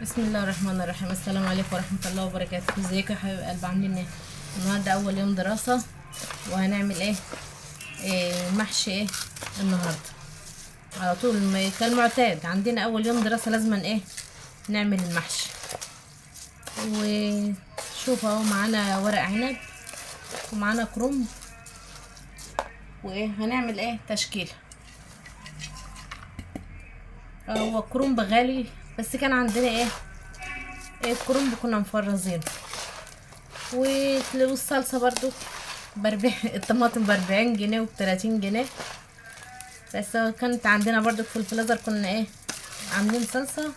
بسم الله الرحمن الرحيم. السلام عليكم ورحمة الله وبركاته. ازيكم يا حبايب قلب؟ عاملين ايه النهارده؟ اول يوم دراسة وهنعمل ايه؟ محشي ايه النهارده؟ على طول كالمعتاد عندنا اول يوم دراسة لازما ايه نعمل المحشي. وشوف اهو معانا ورق عنب ومعانا كرنب وايه هنعمل ايه تشكيله. هو كرنب غالي بس كان عندنا ايه الكرنب كنا مفرزينه، والصلصه برضو الطماطم ب40 جنيه وبتلاتين جنيه، بس هو كانت عندنا برضو في الفريزر، كنا ايه عاملين صلصه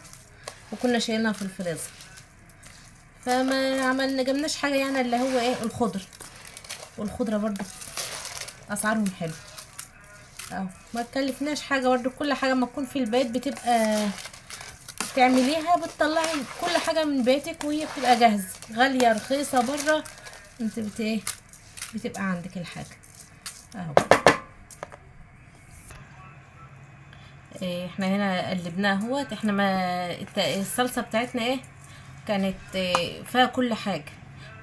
وكنا شايلينها في الفريزر، فما عملنا جبناش حاجة يعني اللي هو ايه الخضر. والخضره برضو اسعارهم حلوة اهو، ما تكلفناش حاجة برضو. كل حاجة ما تكون في البيت بتبقى تعمليها، بتطلعي كل حاجة من بيتك وهي بتبقى جاهزة، غالية رخيصة بره انت ايه بتبقى عندك الحاجة اهو. إيه احنا هنا قلبناه اهوت. احنا ما الصلصه بتاعتنا ايه كانت إيه فيها كل حاجة،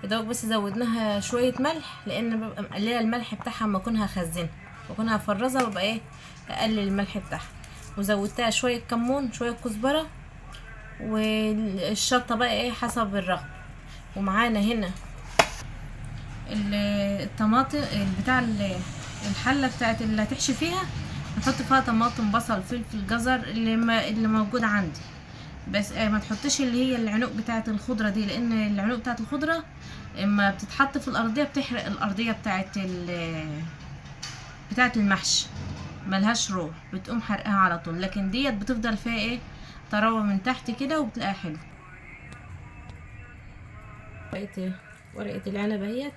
يا دوب بس زودناها شوية ملح لان ببقى مقلله الملح بتاعها اما اكون هخزنها واكون هفرزها، ببقى ايه اقلل الملح بتاعها. وزودتها شوية كمون شوية كزبره والشطه بقى ايه حسب الرغبة. ومعانا هنا الطماطم بتاع الحلة بتاعت اللي هتحشي فيها، نحط فيها طماطم بصل فلفل جزر اللي موجود عندي، بس ما تحطيش اللي هي العنق بتاعت الخضرة دي، لان العنق بتاعت الخضرة اما بتتحط في الارضية بتحرق الارضية بتاعت المحشي، ملهاش روح، بتقوم حرقها على طول. لكن ديت بتفضل فيها ايه طراوه من تحت كده وبتلاقيها حلو. ورقة العنب اهيت،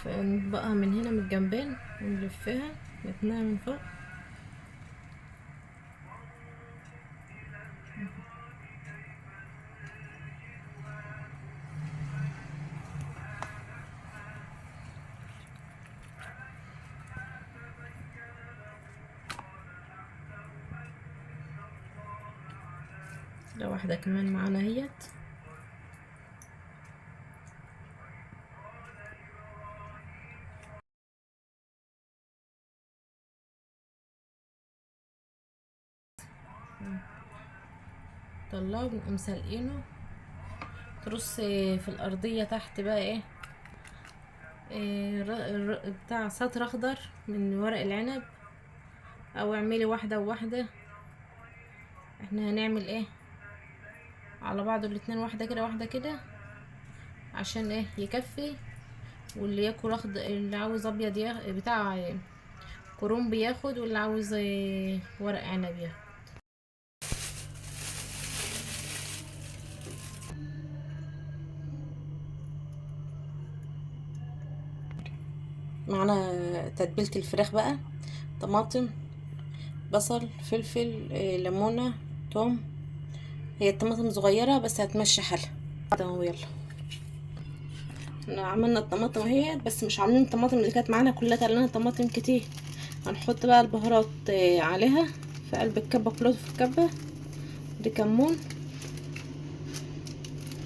نطبقها من هنا من الجنبين ونلفها نتناها من فوق. ده واحدة كمان معانا اهيت. طلعه بنقوم سالقينه، ترص في الارضية تحت بقى ايه، بتاع سطر اخضر من ورق العنب، او اعملي واحدة وواحدة. احنا هنعمل ايه على بعض الاتنين، واحدة كده واحدة كده عشان ايه يكفي. واللي ياكل اخضر، اللي عاوز ابيض بتاع كرنب ياخد، واللي عاوز ورق عنب ياخد. معانا تتبيلة الفراخ بقى، طماطم بصل فلفل، ليمونة توم. هي الطماطم صغيرة بس هتمشي حالها. اهو يلا احنا عملنا الطماطم اهي، بس مش عاملين الطماطم اللي كانت معانا كلها، طلعنا طماطم كتير. هنحط بقى البهارات عليها في قلب الكبة كلها، في الكبة دي كمون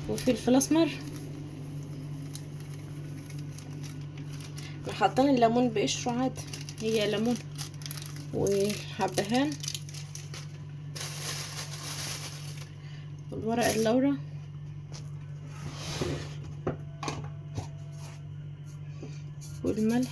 وفلفل اسمر. حاطين الليمون بقشره عادي، هي ليمون وحبهان والورق اللورا والملح.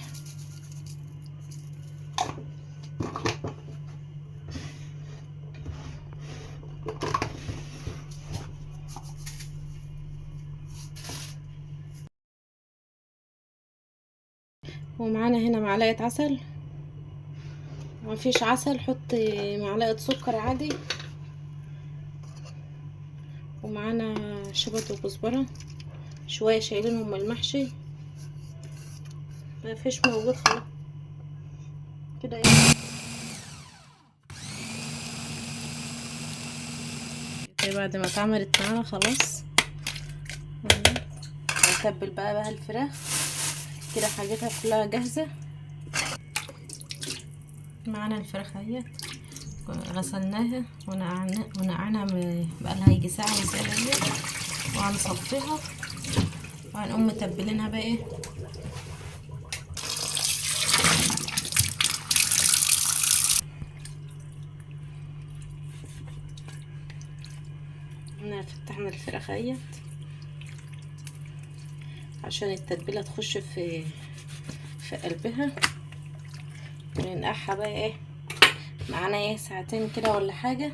ومعانا هنا معلقة عسل، ما فيش عسل حط معلقة سكر عادي. ومعانا شبت وكزبرة شوية شايلينهم المحشي، ما فيش موجود خلاص كده. ايه بعد ما اتعملت معانا خلاص هنتبل بقى الفراخ كده، حاجتها كلها جاهزة. معانا الفراخ اهي، غسلناها ونقعناها بقالها يجي ساعة وزيادة اهي، وهنصفيها وهنقوم متبلينها بقى ايه. فتحنا الفراخ اهيت عشان التتبيله تخش في قلبها، وننقعها بقى ايه معانا ايه ساعتين كده ولا حاجة.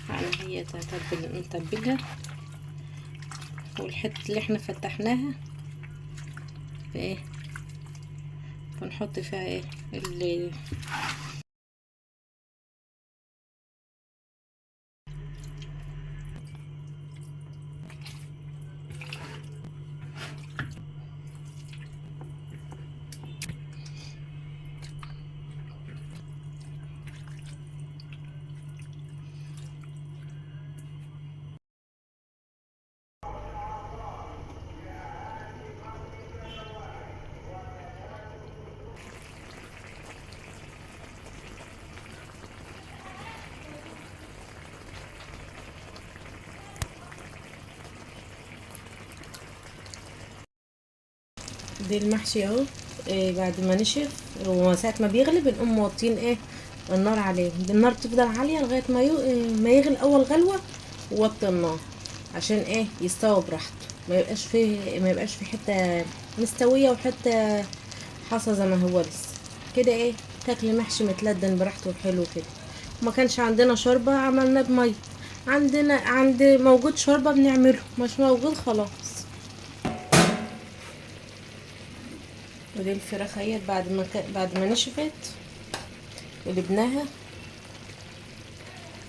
معانا هي نتبلها، والحتة اللي احنا فتحناها بايه بنحط فيها ايه اللي دي المحشي اهو. إيه بعد ما نشف وساعة ما بيغلي بنقوم موطين ايه النار عليه. النار بتفضل عالية لغاية ما يغلي اول غلوة، ووطي النار عشان ايه يستوي براحته، ما يبقاش فيه حتة مستوية وحتة حصى زي ما هو لسه كده. ايه تاكل محشي متلدن براحته وحلو كده. ما كانش عندنا شوربة عملناه بمية، عند موجود شوربة بنعمله، مش موجود خلاص. ودي الفراخ اهي بعد ما نشفت قلبناها،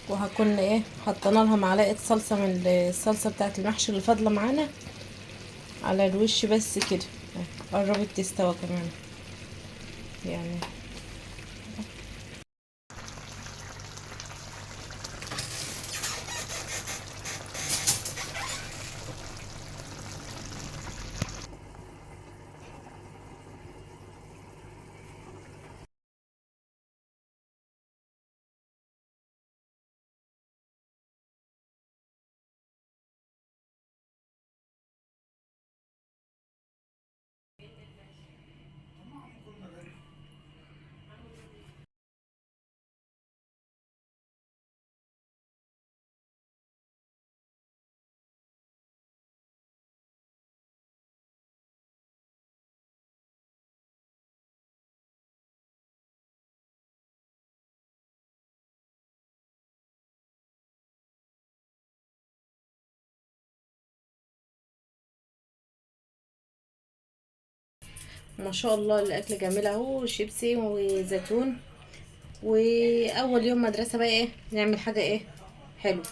وهكون ايه حطينا لها معلقه صلصه من الصلصه بتاعه المحشي اللي فاضلة معانا على الوش بس كده. قربت تستوى كمان يعني. ما شاء الله الاكل جميل اهو، شيبسي وزيتون. واول يوم مدرسه بقى ايه نعمل حاجة ايه حلو.